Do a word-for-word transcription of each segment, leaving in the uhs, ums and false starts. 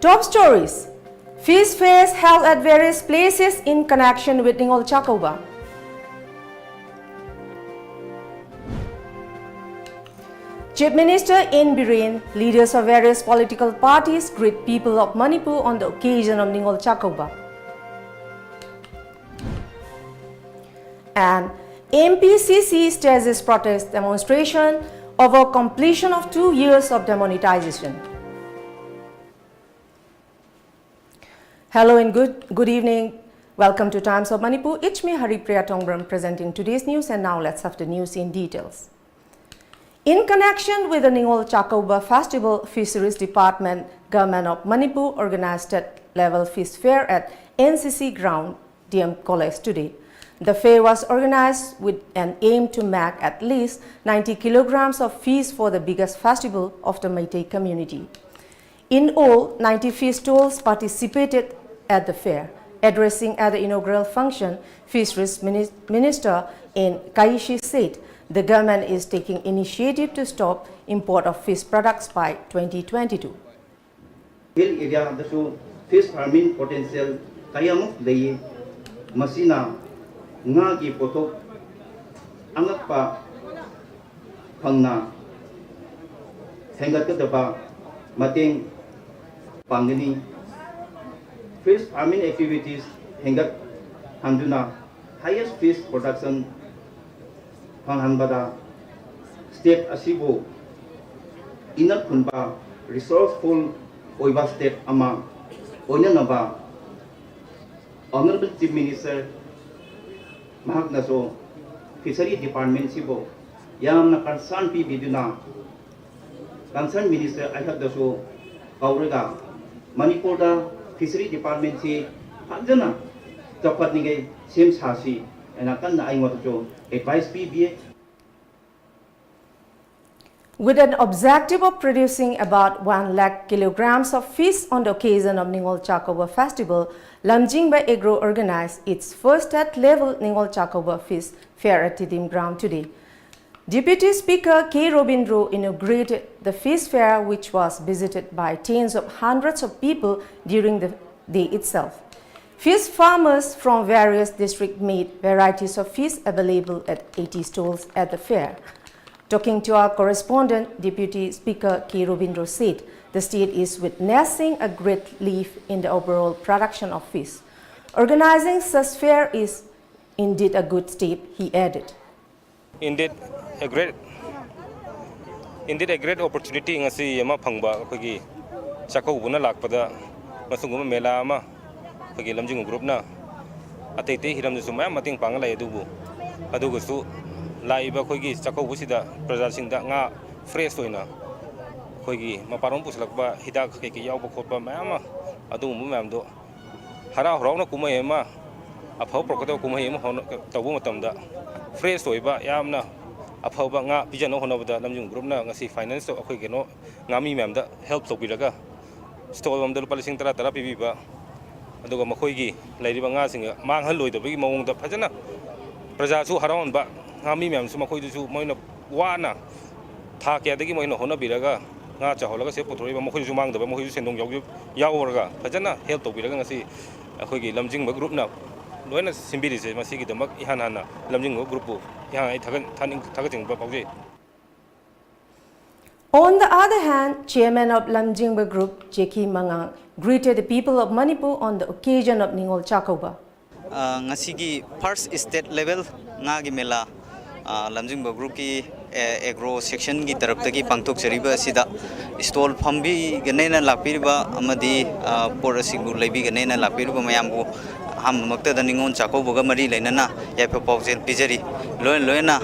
Top stories. Fish fairs held at various places in connection with Ningol Chakouba. Chief Minister N Biren, leaders of various political parties greet people of Manipur on the occasion of Ningol Chakouba. And M P C C stages protest demonstration over completion of two years of demonetization. Hello and good, good evening. Welcome to Times of Manipur. It's me, Haripriya Tongbram, presenting today's news. And now let's have the news in details. In connection with the Ningol Chakouba Festival, Fisheries Department, Government of Manipur organized state-level fish fair at N C C ground, D M College today. The fair was organized with an aim to make at least ninety kilograms of fish for the biggest festival of the Meitei community. In all, ninety fish stalls participated at the fair. Addressing at the inaugural function, Fisheries Minis-, Minister N Kaishi said the government is taking initiative to stop import of fish products by twenty twenty-two. Hill area ꯗꯁꯨ fish farming potential ꯀꯌꯥꯃꯨꯛ ꯂꯩꯌꯦ꯫ ꯃꯁꯤꯅ ꯉꯥꯒꯤ ꯄꯣꯠꯊꯣꯛ ꯑꯉꯛꯄ ꯐꯪꯅ ꯍꯦꯟꯒꯠꯀꯗꯕ ꯃꯇꯦꯡ ꯄꯥꯡꯒꯅꯤ꯫ Fish farming activities ꯍꯦꯟꯒꯠꯍꯟꯗꯨꯅ highest fish production ꯐꯪꯍꯟꯕꯗ state ꯑꯁꯤꯕꯨ ꯏꯅꯛ ꯈꯨꯟꯕ, resourceful ꯑꯣꯏꯕ state ꯑꯃ ꯑꯣꯏꯅꯅꯕ Honourable Chief Minister ꯃꯍꯥꯛꯅꯁꯨ Fishery Department ꯁꯤꯕꯨ ꯌꯥꯝꯅ concern ꯄꯤꯕꯤꯗꯨꯅ, concern minister ꯑꯩꯍꯥꯛꯇꯁꯨ ꯀꯧꯔꯒ ꯃꯅꯤꯄꯨꯔꯗ Fishery Department ꯁꯤ ꯐꯖꯅ ꯆꯥꯎꯈꯠꯅꯤꯡꯉꯥꯏ ꯁꯦꯝ ꯁꯥꯁꯤ ꯍꯥꯏꯅ ꯀꯟꯅ ꯑꯩꯉꯣꯟꯗꯁꯨ advice ꯄꯤꯕꯤꯌꯦ꯫ With an objective of producing about one lakh kilograms of fish on the occasion of Ningol Chakouba Festival, Lamjingba Agro organized its first state-level Ningol Chakouba Fish Fair at Tiddim Ground today. Deputy Speaker K. Robindro inaugurated the fish fair, which was visited by tens of hundreds of people during the day itself. Fish farmers from various districts made varieties of fish available at eighty stalls at the fair. Talking to our correspondent, Deputy Speaker K. Robindro said the state is witnessing a great leap in the overall production of fish. Organizing such fair is indeed a good step, he added. Indeed, a great, indeed a great opportunity ꯉꯁꯤ ꯑꯃ ꯐꯪꯕ ꯑꯩꯈꯣꯏꯒꯤ ꯆꯥꯛꯀꯧꯕꯅ ꯂꯥꯛꯄꯗ ꯃꯁꯤꯒꯨꯝꯕ ꯃꯦꯂꯥ ꯑꯃ ꯑꯩꯈꯣꯏꯒꯤ ꯂꯝꯖꯤꯡꯕ ꯒ꯭ꯔꯨꯞꯅ ꯑꯇꯩ ꯑꯇꯩ ꯍꯤꯔꯝꯗꯁꯨ ꯃꯌꯥꯝ ꯃꯇꯦꯡ ꯄꯥꯡꯉ ꯂꯩ꯫ ꯑꯗꯨꯕꯨ ꯑꯗꯨꯒꯁꯨ ꯂꯥꯛꯏꯕ ꯑꯩꯈꯣꯏꯒꯤ ꯆꯥꯛꯀꯧꯕꯁꯤꯗ ꯄ꯭ꯔꯖꯥꯁꯤꯡꯗ ꯉꯥ ꯐ꯭ꯔꯦꯁ ꯑꯣꯏꯅ ꯑꯩꯈꯣꯏꯒꯤ ꯃꯄꯥꯟꯂꯣꯝ ꯄꯨꯁꯤꯜꯂꯛꯄ ꯍꯤꯗꯥꯛ ꯀꯩꯀꯩ ꯌꯥꯎꯕ ꯈꯣꯠꯄ ꯃꯌꯥꯝ ꯑꯃ, ꯑꯗꯨꯒꯨꯝꯕ ꯃꯌꯥꯝꯗꯣ ꯍꯔꯥꯎ ꯍꯔꯥꯎꯅ ꯀꯨꯝꯍꯩ ꯑꯃ, ꯑꯐꯕ ꯄꯨꯔꯛꯀꯗꯕ ꯀꯨꯝꯍꯩ ꯑꯃ ꯍꯣꯠꯅ-, ꯇꯧꯕ ꯃꯇꯝꯗ ꯐ꯭ꯔꯦꯁ ꯑꯣꯏꯕ, ꯌꯥꯝꯅ ꯑꯐꯕ ꯉꯥ ꯄꯤꯖꯅꯕ ꯍꯣꯠꯅꯕꯗ ꯂꯝꯖꯤꯡ ꯒ꯭ꯔꯨꯞꯅ ꯉꯁꯤ ꯐꯥꯏꯅꯥꯟꯁ ꯇꯧ-, ꯑꯩꯈꯣꯏ ꯀꯩꯅꯣ ꯉꯥꯃꯤ ꯃꯌꯥꯝꯗ ꯍꯦꯜꯞ ꯇꯧꯕꯤꯔꯒ ꯁ꯭ꯇꯣꯜ ꯑꯃꯗ ꯂꯨꯄꯥ ꯂꯤꯁꯤꯡ ꯇꯔꯥ ꯇꯔꯥ ꯄꯤꯕꯤꯕ, ꯑꯗꯨꯒ ꯃꯈꯣꯏꯒꯤ ꯂꯩꯔꯤꯕ ꯉꯥꯁꯤꯡ ꯃꯥꯡꯍꯜꯂꯣꯏꯗꯕꯒꯤ ꯃꯑꯣꯡꯗ ꯐꯖꯅ ꯄ꯭ꯔꯖꯥꯁꯨ ꯍꯔꯥꯎꯍꯟꯕ, ꯉꯥꯃꯤ ꯃꯌꯥꯝꯁꯨ ꯃꯈꯣꯏꯗꯁꯨ ꯃꯣꯏꯅ ꯋꯥꯅ ꯊꯥ ꯀꯌꯥꯗꯒꯤ ꯃꯣꯏꯅ ꯍꯣꯠꯅꯕꯤꯔꯒ ꯉꯥ ꯆꯥꯎꯍꯜꯂꯒ ꯁꯦ ꯄꯨꯊꯣꯔꯛꯏꯕ ꯃꯈꯣꯏꯁꯨ ꯃꯥꯡꯗꯕ, ꯃꯈꯣꯏꯁꯨ ꯁꯦꯟꯗꯣꯡ ꯌꯥꯎꯖ-, ꯌꯥꯎꯔꯒ ꯐꯖꯅ ꯍꯦꯜꯞ ꯇꯧꯕꯤꯔꯒ ꯉꯁꯤ ꯑꯩꯈꯣꯏꯒꯤ ꯂꯝꯖꯤꯡꯕ ꯒ꯭ꯔꯨꯞꯅ ꯂꯣꯏꯅ ꯁꯤꯟꯕꯤꯔꯤꯁꯦ꯫ ꯃꯁꯤꯒꯤꯗꯃꯛ ꯏꯍꯥꯟ ꯍꯥꯟꯅ ꯂꯝꯖꯤꯡꯕ ꯒ꯭ꯔꯨꯞꯄꯨ ꯏꯍꯥꯟ ꯑꯩ ꯊꯥꯒꯠ-, ꯊꯥꯅꯤꯡ-, ꯊꯥꯒꯠꯆꯅꯤꯡꯕ ꯐꯥꯎꯖꯩ꯫ On the other hand, chairman of Lamjingba Group, Jeki Mangang, greeted the people of Manipur on the occasion of Ningol Chakouba. ꯑ, ꯉꯁꯤꯒꯤ ꯐꯥꯔꯁ ꯁ꯭ꯇꯦꯠ ꯂꯦꯚꯦꯜ ꯉꯥꯒꯤ ꯃꯦꯂꯥ, ꯑ, ꯂꯝꯖꯤꯡꯕ ꯒ꯭ꯔꯨꯞꯀꯤ, ꯑꯦ, ꯑꯦꯒ꯭ꯔꯣ ꯁꯦꯛꯁꯟꯒꯤ ꯇꯔꯞꯇꯒꯤ ꯄꯥꯡꯊꯣꯛꯆꯔꯤꯕ ꯑꯁꯤꯗ ꯁ꯭ꯇꯣꯜ ꯐꯝꯕꯤꯒꯅꯦꯅ ꯂꯥꯛꯄꯤꯔꯤꯕ ꯑꯃꯗꯤ, ꯑ, ꯄꯣꯠ ꯑꯁꯤꯕꯨ ꯂꯩꯕꯤꯒꯅꯦꯅ ꯂꯥꯛꯄꯤꯔꯤꯕ ꯃꯌꯥꯝꯕꯨ ꯑꯍꯥꯟꯕꯃꯛꯇꯗ ꯅꯤꯉꯣꯜ ꯆꯥꯛꯀꯧꯕꯒ ꯃꯔꯤ ꯂꯩꯅꯅ ꯌꯥꯏꯐ ꯄꯥꯎꯖꯦꯜ ꯄꯤꯖꯔꯤ꯫ ꯂꯣꯏꯅ ꯂꯣꯏꯅꯅ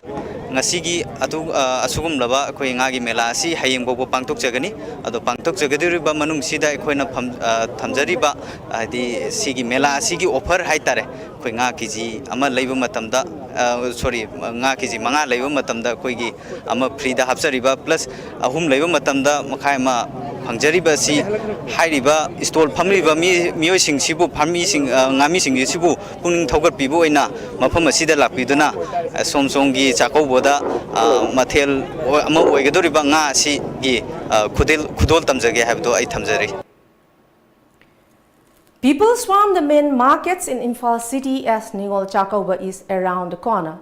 ꯉꯁꯤꯒꯤ ꯑꯗꯨ, ꯑ, ꯑꯁꯤꯒꯨꯝꯂꯕ ꯑꯩꯈꯣꯏ ꯉꯥꯒꯤ ꯃꯦꯂꯥ ꯑꯁꯤ ꯍꯌꯦꯡ ꯐꯥꯎꯕ ꯄꯥꯡꯊꯣꯛꯆꯒꯅꯤ꯫ ꯑꯗꯣ ꯄꯥꯡꯊꯣꯛꯆꯒꯗꯧꯔꯤꯕ ꯃꯅꯨꯡꯁꯤꯗ ꯑꯩꯈꯣꯏꯅ ꯐꯝ-, ꯑ, ꯊꯝꯖꯔꯤꯕ, ꯍꯥꯏꯗꯤ ꯁꯤꯒꯤ ꯃꯦꯂꯥ ꯑꯁꯤꯒꯤ ꯑꯣꯐꯔ ꯍꯥꯏꯇꯥꯔꯦ, ꯑꯩꯈꯣꯏ ꯉꯥ ꯀꯦ ꯖꯤ ꯑꯃ ꯂꯩꯕ ꯃꯇꯝꯗ, ꯑ, ꯁꯣꯔꯤ, ꯉꯥ ꯀꯦ ꯖꯤ ꯃꯉꯥ ꯂꯩꯕ ꯃꯇꯝꯗ ꯑꯩꯈꯣꯏꯒꯤ ꯑꯃ ꯐ꯭ꯔꯤꯗ ꯍꯥꯞꯆꯔꯤꯕ, ꯄ꯭ꯂꯁ ꯑꯍꯨꯝ ꯂꯩꯕ ꯃꯇꯝꯗ ꯃꯈꯥꯏ ꯑꯃ ꯐꯪꯖꯔꯤꯕ ꯑꯁꯤ ꯍꯥꯏꯔꯤꯕ ꯏꯁꯇꯣꯜ ꯐꯝꯂꯤꯕ ꯃꯤ ꯃꯤꯑꯣꯏꯁꯤꯡꯁꯤꯕꯨ, ꯐꯥꯔꯃꯤꯁꯤꯡ, ꯑ, ꯉꯥꯃꯤꯁꯤꯡ ꯑꯁꯤꯕꯨ ꯄꯨꯛꯅꯤꯡ ꯊꯧꯒꯠꯄꯤꯕ ꯑꯣꯏꯅ ꯃꯐꯝ ꯑꯁꯤꯗ ꯂꯥꯛꯄꯤꯗꯨꯅ, ꯑ, ꯁꯣꯝ ꯁꯣꯝꯒꯤ ꯆꯥꯛꯀꯧꯕꯗ, ꯑ, ꯃꯊꯦꯜ ꯑꯣ-, ꯑꯃ ꯑꯣꯏꯒꯗꯧꯔꯤꯕ ꯉꯥ ꯑꯁꯤꯒꯤ, ꯑ, ꯈꯨꯗꯦꯜ-, ꯈꯨꯗꯣꯜ ꯇꯝꯖꯒꯦ ꯍꯥꯏꯕꯗꯨ ꯑꯩ ꯊꯝꯖꯔꯤ꯫ People swarm the main markets in Imphal city as Ningol Chakouba is around the corner.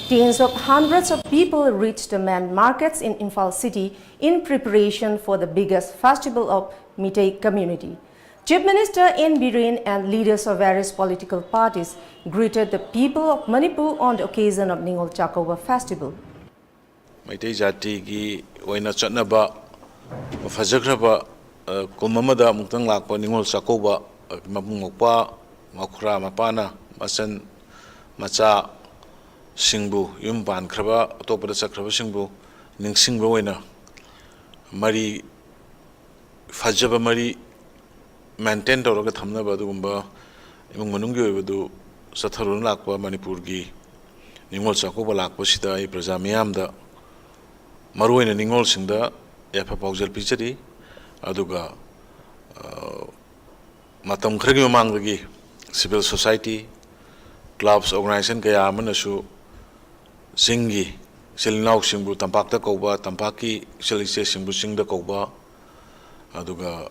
Tens of hundreds of people reach the main markets in Imphal city in preparation for the biggest festival of Meitei community. Chief Minister N Biren and leaders of various political parties greeted the people of Manipur on the occasion of Ningol Chakouba festival. Meitei ꯖꯥꯇꯤꯒꯤ ꯑꯣꯏꯅ ꯆꯠꯅꯕ ꯐꯖꯈ꯭ꯔꯕ, ꯑ, ꯀꯨꯝ ꯑꯃꯗ ꯑꯃꯨꯛꯇꯪ ꯂꯥꯛꯄ ꯅꯤꯉꯣꯜ ꯆꯥꯛꯀꯧꯕ, ꯑ, ꯃꯕꯨꯡ ꯃꯧꯄ꯭ꯋꯥ, ꯃꯈꯨꯔꯥ ꯃꯄꯥꯅ ꯃꯆꯟ ꯃꯆꯥꯁꯤꯡꯕꯨ, ꯌꯨꯝ ꯄꯥꯟꯈ꯭ꯔꯕ, ꯑꯇꯣꯞꯄꯗ ꯆꯠꯈ꯭ꯔꯕꯁꯤꯡꯕꯨ ꯅꯤꯡꯁꯤꯡꯕ ꯑꯣꯏꯅ ꯃꯔꯤ, ꯐꯖꯕ ꯃꯔꯤ ꯃꯦꯟꯇꯦꯟ ꯇꯧꯔꯒ ꯊꯝꯅꯕ ꯑꯗꯨꯒꯨꯝꯕ ꯏꯃꯨꯡ ꯃꯅꯨꯡꯒꯤ ꯑꯣꯏꯕꯗꯨ ꯆꯠꯊꯔꯨꯅ ꯂꯥꯛꯄ ꯃꯅꯤꯄꯨꯔꯒꯤ ꯅꯤꯉꯣꯜ ꯆꯥꯛꯀꯧꯕ ꯂꯥꯛꯄꯁꯤꯗ ꯑꯩ ꯄ꯭ꯔꯖꯥ ꯃꯤꯌꯥꯝꯗ, ꯃꯔꯨꯑꯣꯏꯅ ꯅꯤꯉꯣꯜꯁꯤꯡꯗ ꯌꯥꯏꯐ ꯄꯥꯎꯖꯦꯜ ꯄꯤꯖꯔꯤ꯫ ꯑꯗꯨꯒ, ꯑ, ꯃꯇꯝ ꯈꯔꯒꯤ ꯃꯃꯥꯡꯗꯒꯤ civil society, clubs, organization ꯀꯌꯥ ꯑꯃꯅꯁꯨ ꯆꯤꯡꯒꯤ ꯏꯆꯤꯜ ꯏꯅꯥꯎꯁꯤꯡꯕꯨ ꯇꯝꯄꯥꯛꯇ ꯀꯧꯕ, ꯇꯝꯄꯥꯛꯀꯤ ꯏꯆꯜ ꯏꯆꯦꯁꯤꯡꯕꯨ ꯆꯤꯡꯗ ꯀꯧꯕ, ꯑꯗꯨꯒ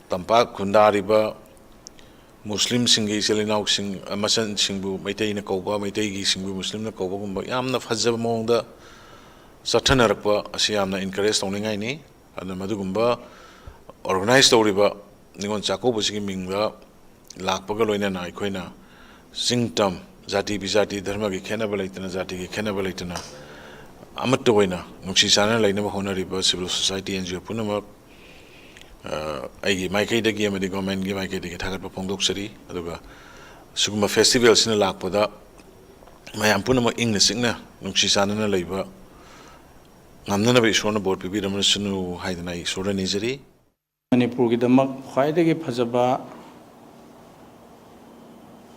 ꯇꯝꯄꯥꯛ ꯈꯨꯟꯗꯥꯔꯤꯕ ꯃꯨꯁꯂꯤꯝꯁꯤꯡꯒꯤ ꯏꯆꯤꯜ ꯏꯅꯥꯎꯁꯤꯡ, ꯃꯆꯟꯁꯤꯡꯕꯨ ꯃꯩꯇꯩꯅ ꯀꯧꯕ, ꯃꯩꯇꯩꯒꯤꯁꯤꯡꯕꯨ ꯃꯨꯁꯂꯤꯝꯅ ꯀꯧꯕꯒꯨꯝꯕ ꯌꯥꯝꯅ ꯐꯖꯕ ꯃꯑꯣꯡꯗ ꯆꯠꯊꯅꯔꯛꯄ ꯑꯁꯤ ꯌꯥꯝꯅ encourage ꯇꯧꯅꯤꯡꯉꯥꯏꯅꯤ꯫ ꯑꯗꯨꯅ ꯃꯗꯨꯒꯨꯝꯕ organize ꯇꯧꯔꯤꯕ ꯅꯤꯉꯣꯜ ꯆꯥꯛꯀꯧꯕꯁꯤꯒꯤ ꯃꯤꯡꯗ ꯂꯥꯛꯄꯒ ꯂꯣꯏꯅꯅ ꯑꯩꯈꯣꯏꯅ ꯆꯤꯡ ꯇꯝ, ꯖꯥꯇꯤ ꯕꯤꯖꯥꯇꯤ, ꯙꯔꯃꯒꯤ ꯈꯦꯠꯅꯕ ꯂꯩꯇꯅ, ꯖꯥꯇꯤꯒꯤ ꯈꯦꯠꯅꯕ ꯂꯩꯇꯅ ꯑꯃꯠꯇ ꯑꯣꯏꯅ ꯅꯨꯡꯁꯤ ꯆꯥꯟꯅꯅ ꯂꯩꯅꯕ ꯍꯣꯠꯅꯔꯤꯕ civil society, N G O ꯄꯨꯝꯅꯃꯛ, ꯑ, ꯑꯩꯒꯤ ꯃꯥꯏꯀꯩꯗꯒꯤ ꯑꯃꯗꯤ government ꯀꯤ ꯃꯥꯏꯀꯩꯗꯒꯤ ꯊꯥꯒꯠꯄ ꯐꯣꯡꯗꯣꯛꯆꯔꯤ꯫ ꯑꯗꯨꯒ ꯁꯤꯒꯨꯝꯕ festival ꯁꯤꯅ ꯂꯥꯛꯄꯗ ꯃꯌꯥꯝ ꯄꯨꯝꯅꯃꯛ ꯏꯪꯅ ꯆꯤꯛꯅ ꯅꯨꯡꯁꯤ ꯆꯥꯟꯅꯅ ꯂꯩꯕ ꯉꯝꯅꯅꯕ ꯏꯁꯣꯔꯅ ꯕꯣꯔ ꯄꯤꯕꯤꯔꯝꯂꯁꯅꯨ ꯍꯥꯏꯗꯅ ꯑꯩ ꯏꯁꯣꯔꯗ ꯅꯤꯖꯔꯤ꯫ ꯃꯅꯤꯄꯨꯔꯒꯤꯗꯃꯛ ꯈ꯭ꯋꯥꯏꯗꯒꯤ ꯐꯖꯕ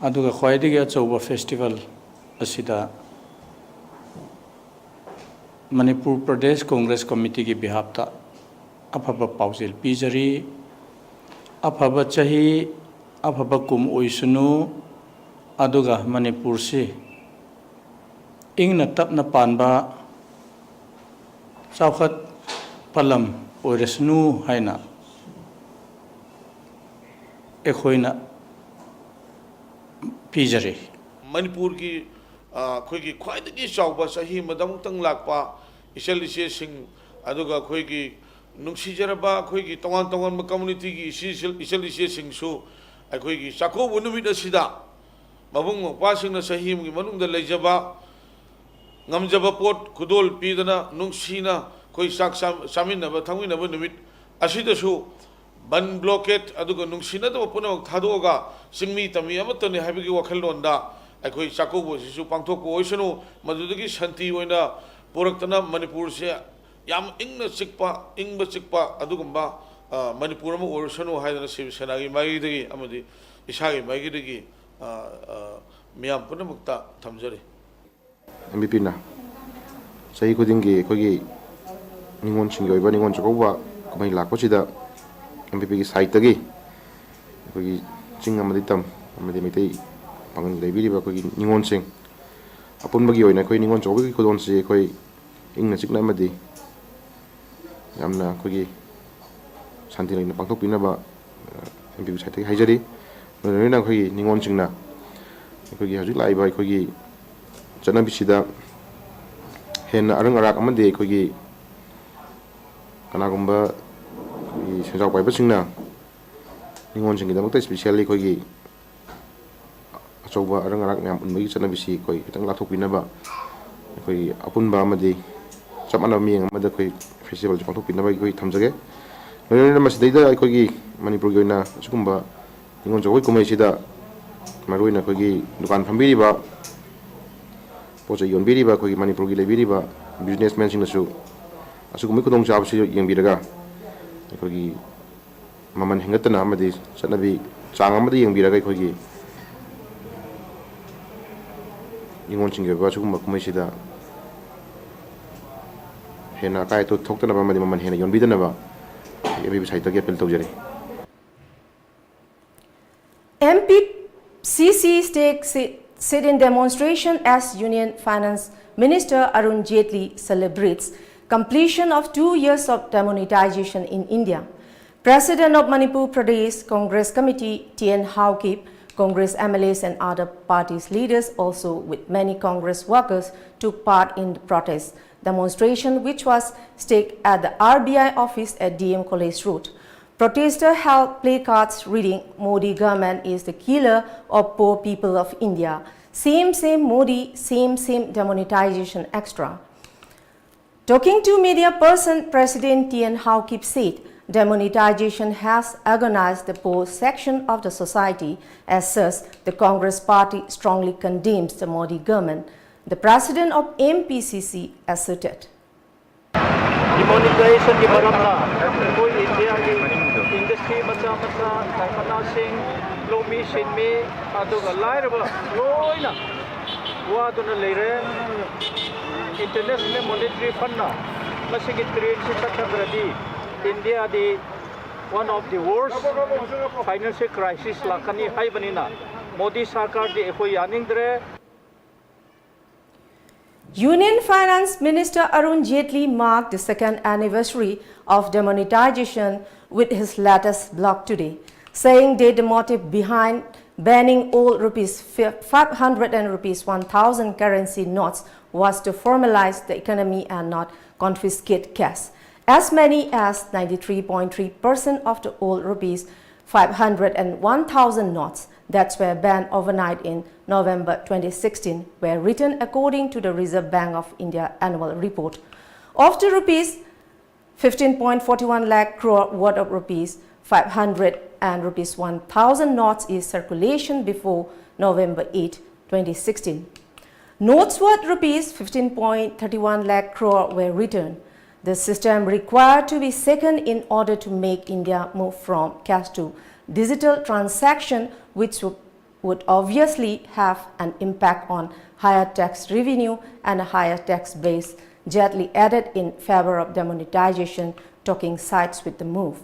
ꯑꯗꯨꯒ ꯈ꯭ꯋꯥꯏꯗꯒꯤ ꯑꯆꯧꯕ festival ꯑꯁꯤꯗ ꯃꯅꯤꯄꯨꯔ ꯄ꯭ꯔꯗꯦꯁ ꯀꯣꯡꯒ꯭ꯔꯦꯁ ꯀꯃꯤꯇꯤꯒꯤ behalf ꯇ ꯑꯐꯕ ꯄꯥꯎꯖꯦꯜ ꯄꯤꯖꯔꯤ꯫ ꯑꯐꯕ ꯆꯍꯤ, ꯑꯐꯕ ꯀꯨꯝ ꯑꯣꯏꯁꯅꯨ, ꯑꯗꯨꯒ ꯃꯅꯤꯄꯨꯔꯁꯤ ꯏꯪꯅ ꯇꯞꯅ ꯄꯥꯟꯕ ꯆꯥꯎꯈꯠꯄ ꯂꯝ ꯑꯣꯏꯔꯁꯅꯨ ꯍꯥꯏꯅ ꯑꯩꯈꯣꯏꯅ ꯄꯤꯖꯔꯤ꯫ ꯃꯅꯤꯄꯨꯔꯒꯤ ꯑ, ꯑꯩꯈꯣꯏꯒꯤ ꯈ꯭ꯋꯥꯏꯗꯒꯤ ꯆꯥꯎꯕ ꯆꯍꯤ ꯑꯃꯗ ꯑꯃꯨꯛꯇꯪ ꯂꯥꯛꯄ ꯏꯆꯜ ꯏꯆꯦꯁꯤꯡ, ꯑꯗꯨꯒ ꯑꯩꯈꯣꯏꯒꯤ ꯅꯨꯡꯁꯤꯖꯔꯕ ꯑꯩꯈꯣꯏꯒꯤ ꯇꯣꯉꯥꯟ ꯇꯣꯉꯥꯟꯕ ꯀꯝꯃꯨꯅꯤꯇꯤꯒꯤ ꯏꯆꯦ-, ꯏꯆꯜ ꯏꯆꯦꯁꯤꯡꯁꯨ ꯑꯩꯈꯣꯏꯒꯤ ꯆꯥꯛꯀꯧꯕ ꯅꯨꯃꯤꯠ ꯑꯁꯤꯗ ꯃꯕꯨꯡ ꯃꯧꯄ꯭ꯋꯥꯁꯤꯡꯅ ꯆꯍꯤ ꯑꯃꯒꯤ ꯃꯅꯨꯡꯗ ꯂꯩꯖꯕ ꯉꯝꯖꯕ ꯄꯣꯠ ꯈꯨꯗꯣꯜ ꯄꯤꯗꯅ ꯅꯨꯡꯁꯤꯅ ꯑꯩꯈꯣꯏ ꯆꯥꯛ ꯆꯥ-, ꯆꯥꯃꯤꯟꯅꯕ ꯊꯛꯃꯤꯟꯅꯕ ꯅꯨꯃꯤꯠ ꯑꯁꯤꯗꯁꯨ ꯕꯟ ꯕ꯭ꯂꯣꯀꯦꯠ ꯑꯗꯨꯒ ꯅꯨꯡꯁꯤꯅꯗꯕ ꯄꯨꯝꯅꯃꯛ ꯊꯥꯗꯣꯛꯑꯒ ꯆꯤꯡꯃꯤ ꯇꯝꯃꯤ ꯑꯃꯠꯇꯅꯤ ꯍꯥꯏꯕꯒꯤ ꯋꯥꯈꯜꯂꯣꯟꯗ ꯑꯩꯈꯣꯏ ꯆꯥꯛꯀꯧꯕ ꯑꯁꯤꯁꯨ ꯄꯥꯡꯊꯣꯛꯄ ꯑꯣꯏꯁꯅꯨ꯫ ꯃꯗꯨꯗꯒꯤ ꯁꯥꯟꯇꯤ ꯑꯣꯏꯅ ꯄꯨꯔꯛꯇꯅ ꯃꯅꯤꯄꯨꯔꯁꯦ ꯌꯥꯝ ꯏꯪꯅ ꯆꯤꯛꯄ, ꯏꯪꯕ ꯆꯤꯛꯄ ꯑꯗꯨꯒꯨꯝꯕ, ꯑ, ꯃꯅꯤꯄꯨꯔ ꯑꯃ ꯑꯣꯏꯔꯁꯅꯨ ꯍꯥꯏꯗꯅ ꯁꯤꯕ ꯁꯦꯅꯥꯒꯤ ꯃꯥꯏꯀꯩꯗꯒꯤ ꯑꯃꯗꯤ ꯏꯁꯥꯒꯤ ꯃꯥꯏꯀꯩꯗꯒꯤ, ꯑ, ꯑ, ꯃꯤꯌꯥꯝ ꯄꯨꯝꯅꯃꯛꯇ ꯊꯝꯖꯔꯤ꯫ ꯑꯦꯝ ꯕꯤ ꯄꯤꯅ ꯆꯍꯤ ꯈꯨꯗꯤꯡꯒꯤ ꯑꯩꯈꯣꯏꯒꯤ ꯅꯤꯉꯣꯜꯁꯤꯡꯒꯤ ꯑꯣꯏꯕ ꯅꯤꯉꯣꯜ ꯆꯥꯛꯀꯧꯕ ꯀꯨꯝꯍꯩ ꯂꯥꯛꯄꯁꯤꯗ ꯑꯦꯝ ꯕꯤ ꯄꯤꯒꯤ ꯁꯥꯏꯠꯇꯒꯤ ꯑꯩꯈꯣꯏꯒꯤ ꯆꯤꯡ ꯑꯃꯗꯤ ꯇꯝ ꯑꯃꯗꯤ ꯃꯩꯇꯩ ꯄꯥꯉꯜ ꯂꯩꯕꯤꯔꯤꯕ ꯑꯩꯈꯣꯏꯒꯤ ꯅꯤꯉꯣꯜꯁꯤꯡ ꯑꯄꯨꯟꯕꯒꯤ ꯑꯣꯏꯅ ꯑꯩꯈꯣꯏ ꯅꯤꯉꯣꯜ ꯆꯥꯛꯀꯧꯕꯒꯤ ꯈꯨꯗꯣꯜꯁꯤ ꯑꯩꯈꯣꯏ ꯏꯪꯅ ꯆꯤꯛꯅ ꯑꯃꯗꯤ ꯌꯥꯝꯅ ꯑꯩꯈꯣꯏꯒꯤ ꯁꯥꯟꯇꯤ ꯂꯩꯅ ꯄꯥꯡꯊꯣꯛꯄꯤꯅꯕ ꯑꯦꯝ ꯕꯤ ꯄꯤ ꯁꯥꯏꯠꯇꯒꯤ ꯍꯥꯏꯖꯔꯤ꯫ ꯂꯣꯏꯅ ꯂꯣꯏꯅꯅ ꯑꯩꯈꯣꯏꯒꯤ ꯅꯤꯉꯣꯜꯁꯤꯡꯅ ꯑꯩꯈꯣꯏꯒꯤ ꯍꯧꯖꯤꯛ ꯂꯥꯛꯏꯕ ꯑꯩꯈꯣꯏꯒꯤ ꯆꯠꯅꯕꯤꯁꯤꯗ ꯍꯦꯟꯅ ꯑꯔꯪ ꯑꯔꯥꯛ ꯑꯃꯗꯤ ꯑꯩꯈꯣꯏꯒꯤ ꯀꯅꯥꯒꯨꯝꯕ ꯑꯩꯈꯣꯏꯒꯤ ꯁꯦꯟꯖꯥꯎ ꯄꯥꯏꯕꯁꯤꯡꯅ ꯅꯤꯉꯣꯜꯁꯤꯡꯒꯤꯗꯃꯛꯇ ꯏꯁꯄꯤꯁꯦꯜꯂꯤ ꯑꯩꯈꯣꯏꯒꯤ ꯑꯆꯧꯕ ꯑꯔꯪ ꯑꯔꯥꯛ ꯃꯌꯥꯝ ꯎꯟꯕꯒꯤ ꯆꯠꯅꯕꯤꯁꯤ ꯑꯩꯈꯣꯏ ꯈꯤꯇꯪ ꯂꯥꯞꯊꯣꯛꯄꯤꯅꯕ ꯑꯩꯈꯣꯏꯒꯤ ꯑꯄꯨꯟꯕ ꯑꯃꯗꯤ ꯆꯞ ꯃꯥꯟꯅꯕ ꯃꯤꯠꯌꯦꯡ ꯑꯃꯗ ꯑꯩꯈꯣꯏ ꯐꯦꯁꯇꯤꯚꯦꯜꯁꯤ ꯄꯥꯡꯊꯣꯛꯄꯤꯅꯕ ꯑꯩꯈꯣꯏ ꯊꯝꯖꯒꯦ꯫ ꯂꯣꯏꯅ ꯂꯣꯏꯅꯅ ꯃꯁꯤꯗꯩꯗ ꯑꯩꯈꯣꯏꯒꯤ ꯃꯅꯤꯄꯨꯔꯒꯤ ꯑꯣꯏꯅ ꯑꯁꯤꯒꯨꯝꯕ ꯅꯤꯉꯣꯜ ꯆꯥꯛꯀꯧꯕ ꯀꯨꯝꯍꯩꯁꯤꯗ ꯃꯔꯨꯑꯣꯏꯅ ꯑꯩꯈꯣꯏꯒꯤ ꯗꯨꯀꯥꯟ ꯐꯝꯕꯤꯔꯤꯕ, ꯄꯣꯠ ꯆꯩ ꯌꯣꯟꯕꯤꯔꯤꯕ ꯑꯩꯈꯣꯏꯒꯤ ꯃꯅꯤꯄꯨꯔꯒꯤ ꯂꯩꯕꯤꯔꯤꯕ ꯕꯤꯖꯤꯅꯦꯁꯃꯦꯟꯁꯤꯡꯅꯁꯨ ꯑꯁꯤꯒꯨꯝꯕꯒꯤ ꯈꯨꯗꯣꯡꯆꯥꯕꯁꯤ ꯌꯦꯡꯕꯤꯔꯒ ꯑꯩꯈꯣꯏꯒꯤ ꯃꯃꯜ ꯍꯦꯟꯒꯠꯇꯅ ꯑꯃꯗꯤ ꯆꯠꯅꯕꯤ ꯆꯥꯡ ꯑꯃꯗ ꯌꯦꯡꯕꯤꯔꯒ ꯑꯩꯈꯣꯏꯒꯤ ꯅꯤꯉꯣꯜꯁꯤꯡꯒꯤ ꯑꯣꯏꯕ ꯑꯁꯤꯒꯨꯝꯕ ꯀꯨꯝꯍꯩꯁꯤꯗ ꯍꯦꯟꯅ ꯑꯀꯥꯏ ꯑꯇꯣꯏ ꯊꯣꯛꯇꯅꯕ ꯑꯃꯗꯤ ꯃꯃꯜ ꯍꯦꯟꯅ ꯌꯣꯟꯕꯤꯗꯅꯕ ꯑꯦꯝ ꯕꯤ ꯁꯥꯏꯠꯇꯒꯤ ꯑꯄꯤꯜ ꯇꯧꯖꯔꯤ꯫ M P C C stake sit, sit-in demonstration as Union Finance Minister Arun Jaitley celebrates completion of two years of demonetization in India. President of Manipur Pradesh Congress Committee T N Haokip, Congress M L As and other parties leaders also with many Congress workers took part in the protest demonstration which was staged at the R B I office at D M College Road. Protesters held placards reading Modi government is the killer of poor people of India. Same same Modi, same same demonetization extra. Talking to media person, President T N Haokip said demonetization has agonized the poor section of the society. As such, the Congress party strongly condemns the Modi government, the president of M P C C asserted. Demonetization ꯒꯤ ꯃꯔꯝꯅ ꯑꯩꯈꯣꯏ ꯏꯟꯗꯤꯌꯥꯒꯤ industry ꯃꯆꯥ ꯃꯆꯥ ꯀꯔꯈꯥꯅꯥꯁꯤꯡ, ꯂꯧꯃꯤ ꯁꯤꯟꯃꯤ ꯑꯗꯨꯒ ꯂꯥꯏꯔꯕ ꯂꯣꯏꯅ ꯋꯥꯗꯨꯅ ꯂꯩꯔꯦ꯫ International Monetary Fund ꯅ ꯃꯁꯤꯒꯤ ꯇ꯭ꯔꯦꯟꯁꯤ ꯆꯠꯊꯗ꯭ꯔꯗꯤ ꯏꯟꯗꯤꯌꯥꯗꯤ one of the worst financial crisis ꯂꯥꯛꯀꯅꯤ ꯍꯥꯏꯕꯅꯤꯅ ꯃꯣꯗꯤ ꯁꯔꯀꯥꯔꯗꯤ ꯑꯩꯈꯣꯏ ꯌꯥꯅꯤꯡꯗ꯭ꯔꯦ꯫ Union Finance Minister Arun Jaitley marked the second anniversary of demonetization with his latest blog today, saying that the motive behind banning old rupees five hundred and rupees one thousand currency notes was to formalize the economy and not confiscate cash. As many as ninety-three point three percent of the old rupees five hundred and one thousand notes that were banned overnight in November twenty sixteen were written according to the Reserve Bank of India annual report. Of the rupees fifteen point four one lakh crore worth of rupees five hundred and rupees one thousand notes is circulation before November eight, twenty sixteen. Notes worth rupees fifteen point three one lakh crore were written. The system required to be second in order to make India move from cash to digital transaction, which would obviously have an impact on higher tax revenue and a higher tax base, Jaitley added in favor of demonetization talking sides with the move.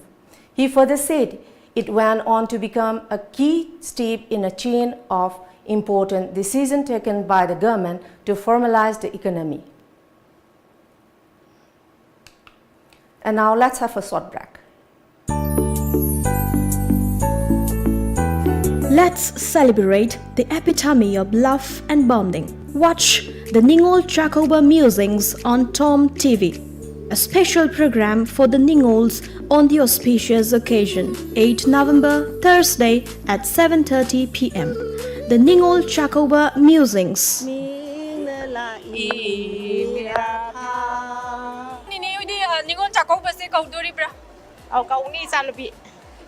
He further said it went on to become a key step in a chain of important decisions taken by the government to formalize the economy. And now let's have a short break. Let's celebrate the epitome of love and bonding. Watch the Ningol Chakouba Musings on Tom T V, a special program for the Ningols on the auspicious occasion, eighth November, Thursday at seven thirty p m. The Ningol Chakouba Musings. ꯅꯤꯅꯦ ꯍꯣꯏꯗꯤ, ꯑ, ꯅꯤꯉꯣꯜ ꯆꯥꯛꯀꯧꯕꯁꯦ ꯀꯧꯗꯣꯔꯤꯕ꯭ꯔꯥ? ꯑꯧ, ꯀꯧꯅꯤ, ꯏꯆꯥꯅꯨꯄꯤ꯫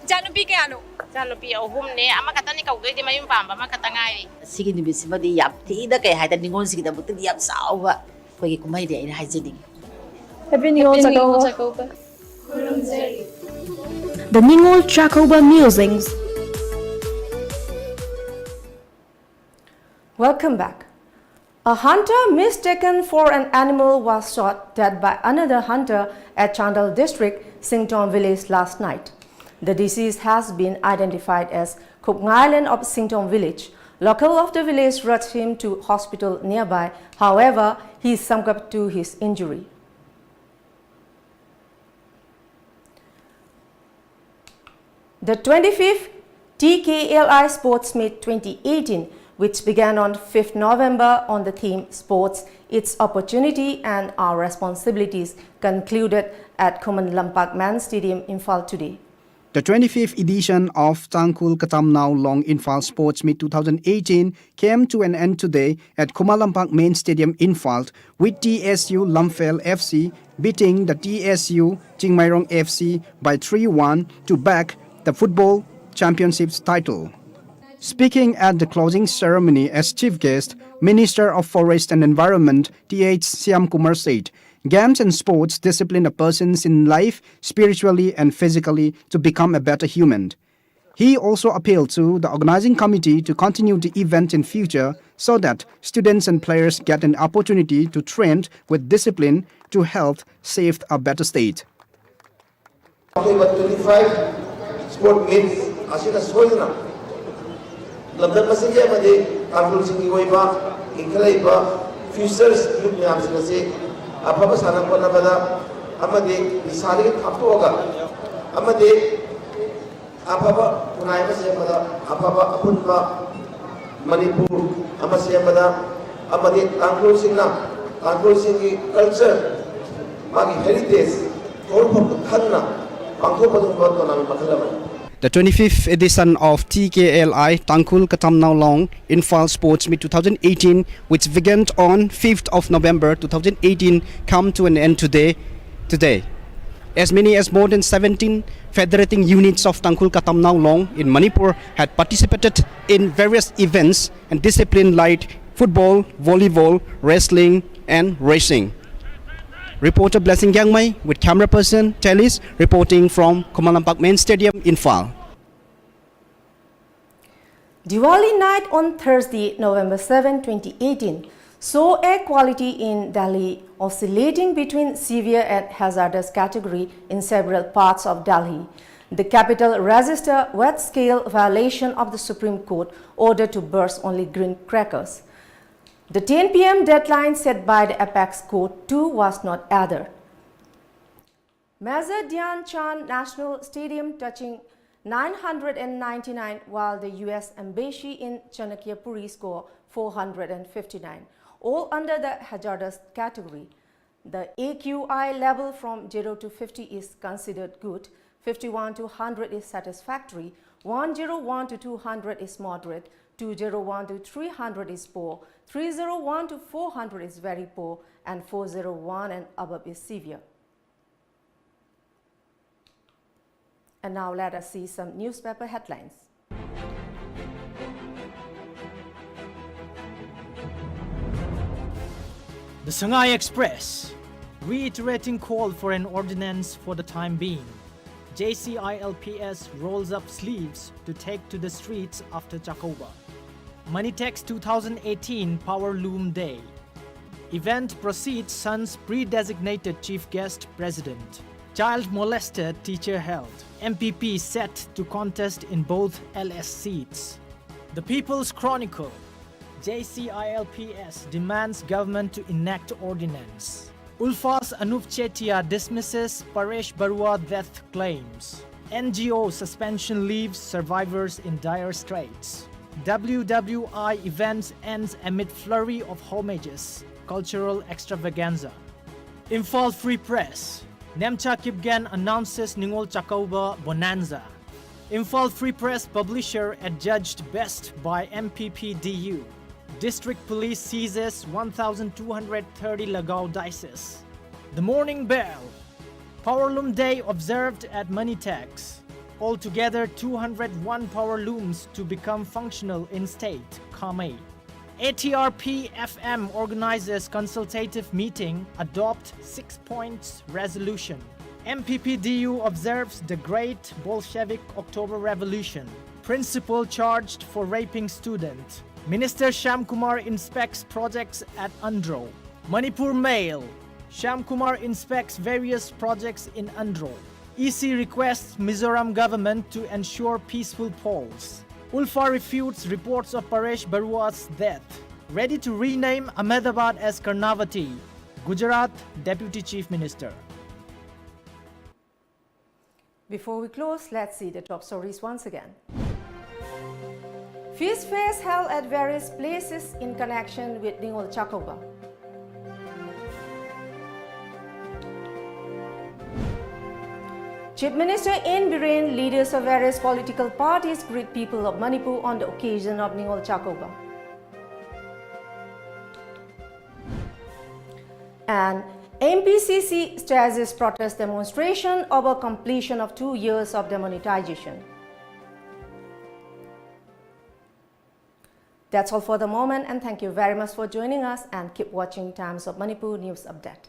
ꯏꯆꯥꯅꯨꯄꯤ ꯀꯌꯥꯅꯣ? ꯏꯆꯥꯅꯨꯄꯤ ꯑꯍꯨꯝꯅꯦ, ꯑꯃꯈꯛꯇꯅꯤ ꯀꯧꯗꯣꯏꯗꯤ, ꯃꯌꯨꯝ ꯄꯥꯟꯕ ꯑꯃꯈꯛꯇ ꯉꯥꯏꯔꯤ꯫ ꯁꯤꯒꯤ ꯅꯨꯃꯤꯠꯁꯤꯃꯗꯤ ꯌꯥꯝ ꯊꯤꯅ, ꯀꯩ ꯍꯥꯏꯇꯥꯔꯦ, ꯅꯤꯉꯣꯜꯁꯤꯡꯒꯤꯗꯃꯛꯇꯗꯤ ꯌꯥꯝ ꯆꯥꯎꯕ ꯑꯩꯈꯣꯏꯒꯤ ꯀꯨꯝꯍꯩꯅꯦ ꯑꯩꯅ ꯍꯥꯏꯖꯅꯤꯡꯉꯤ꯫ Happy Ningol Chakouba. The Ningol Chakouba Musings. Welcome back. A hunter mistaken for an animal was shot dead by another hunter at Chandel district, Singtong village last night. The deceased has been identified as Khupngailen of Singtong village. Local of the village rushed him to hospital nearby. However, he succumbed to his injury. The twenty-fifth T K L I Sports Meet twenty eighteen, which began on fifth November on the theme Sports, Its Opportunity and Our Responsibilities, concluded at Khuman Lampak Men's Stadium, Imphal today. The twenty-fifth edition of Tangkhul Katamnao Long Imphal Sports Meet two thousand eighteen came to an end today at Khuman Lampak Main Stadium, Imphal, with T S U Lamphel F C beating the T S U Chingmeirong F C by three one to bag the Football Championships title. Speaking at the closing ceremony as chief guest, Minister of Forest and Environment Th Shyamkumar said, "Games and sports discipline a person in life, spiritually and physically, to become a better human." He also appealed to the organizing committee to continue the event in future so that students and players get an opportunity to train with discipline to help shape a better state. ꯑꯩꯈꯣꯏ twenty five sport ꯃꯤꯠ ꯑꯁꯤꯗ ꯁꯣꯏꯗꯅ ꯂꯝꯗꯝ ꯑꯁꯤꯒꯤ ꯑꯃꯗꯤ ꯇꯥꯡꯈꯨꯜꯁꯤꯡꯒꯤ ꯑꯣꯏꯕ ꯏꯟꯈꯠꯂꯛꯏꯕ ꯐ꯭ꯌꯨꯆꯔꯁ ꯌꯨꯠ ꯃꯌꯥꯝꯁꯤꯡ ꯑꯁꯤ ꯑꯐꯕ ꯁꯥꯟꯅ ꯈꯣꯠꯅꯕꯗ ꯑꯃꯗꯤ ꯅꯤꯁꯥꯗꯒꯤ ꯊꯥꯞꯇꯣꯛꯑꯒ ꯑꯃꯗꯤ ꯑꯐꯕ ꯈꯨꯟꯅꯥꯏ ꯑꯃ ꯁꯦꯝꯕꯗ, ꯑꯐꯕ ꯑꯄꯨꯟꯕ ꯃꯅꯤꯄꯨꯔ ꯑꯃ ꯁꯦꯝꯕꯗ ꯑꯃꯗꯤ ꯇꯥꯡꯈꯨꯜꯁꯤꯡꯅ ꯇꯥꯡꯈꯨꯜꯁꯤꯡꯒꯤ ꯀꯜꯆꯔ, ꯃꯥꯒꯤ ꯍꯦꯔꯤꯇꯦꯖ ꯍꯧꯔꯛꯐꯝ ꯈꯪꯅ ꯄꯥꯡꯊꯣꯛꯄ ꯑꯗꯨꯒꯨꯝꯕ ꯇꯣꯔꯅꯥꯃꯦꯟ ꯃꯈꯜ ꯑꯃꯅꯤ꯫ The twenty-fifth edition of T K L I Tangkhul Katamnao Long Imphal Sports Meet two thousand eighteen, which began on fifth of November two thousand eighteen, come to an end today. Today, as many as more than seventeen federating units of Tangkhul Katamnao Long in Manipur had participated in various events and disciplines like football, volleyball, wrestling, and racing. Reporter Blessing Gyangmai with camera person Telis reporting from Khumhalampak Main Stadium, Imphal. Diwali night on Thursday, November seven, twenty eighteen, saw air quality in Delhi oscillating between severe and hazardous category in several parts of Delhi. The capital registered wet scale violation of the Supreme Court order to burst only green crackers. The ten p m deadline set by the apex court too was not adhered. Major Dhyan Chand National Stadium touching nine hundred ninety-nine, while the U S Embassy in Chanakyapuri score four hundred fifty-nine, all under the hazardous category. The A Q I level from zero to fifty is considered good, fifty-one to one hundred is satisfactory, one zero one to two hundred is moderate, two zero one to three hundred is poor, three zero one to four hundred is very poor, and four zero one and above is severe. And now let us see some newspaper headlines. The Sangai Express, reiterating call for an ordinance for the time being. J C I L P S rolls up sleeves to take to the streets after Chakoba. Manitex two thousand eighteen Power Loom Day. Event proceeds, Sun's pre-designated chief guest, President. Child molested teacher held. M P P set to contest in both L S seats. The People's Chronicle. J C I L P S demands government to enact ordinance. Ulfa's Anup Chetia dismisses Paresh Barua death claims. N G O suspension leaves survivors in dire straits. W W I events ends amid flurry of homages, cultural extravaganza. Imphal Free Press. Nemcha Kipgen announces Ningol Chakouba Bonanza. Imphal Free Press publisher adjudged best by M P P D U. District Police seizes one thousand two hundred thirty Lagaw dices. The Morning Bell. Powerloom Day observed at Manitex. Altogether, two hundred one power looms to become functional in state, Kamei. A T R P F M organizes consultative meeting, adopt six points resolution. M P P D U observes the Great Bolshevik October Revolution. Principal charged for raping student. Minister Shyam Kumar inspects projects at Andro. Manipur Mail. Shyam Kumar inspects various projects in Andro. E C requests Mizoram government to ensure peaceful polls. Ulfa refutes reports of Paresh Barua's death. Ready to rename Ahmedabad as Karnavati. Gujarat Deputy Chief Minister. Before we close, let's see the top stories once again. Feast fairs held at various places in connection with Ningol Chakouba. Chief Minister N. Biren, leaders of various political parties greet people of Manipur on the occasion of Ningol Chakouba. And M P C C stages protest demonstration over completion of two years of demonetization. That's all for the moment, and thank you very much for joining us, and keep watching Times of Manipur News Update.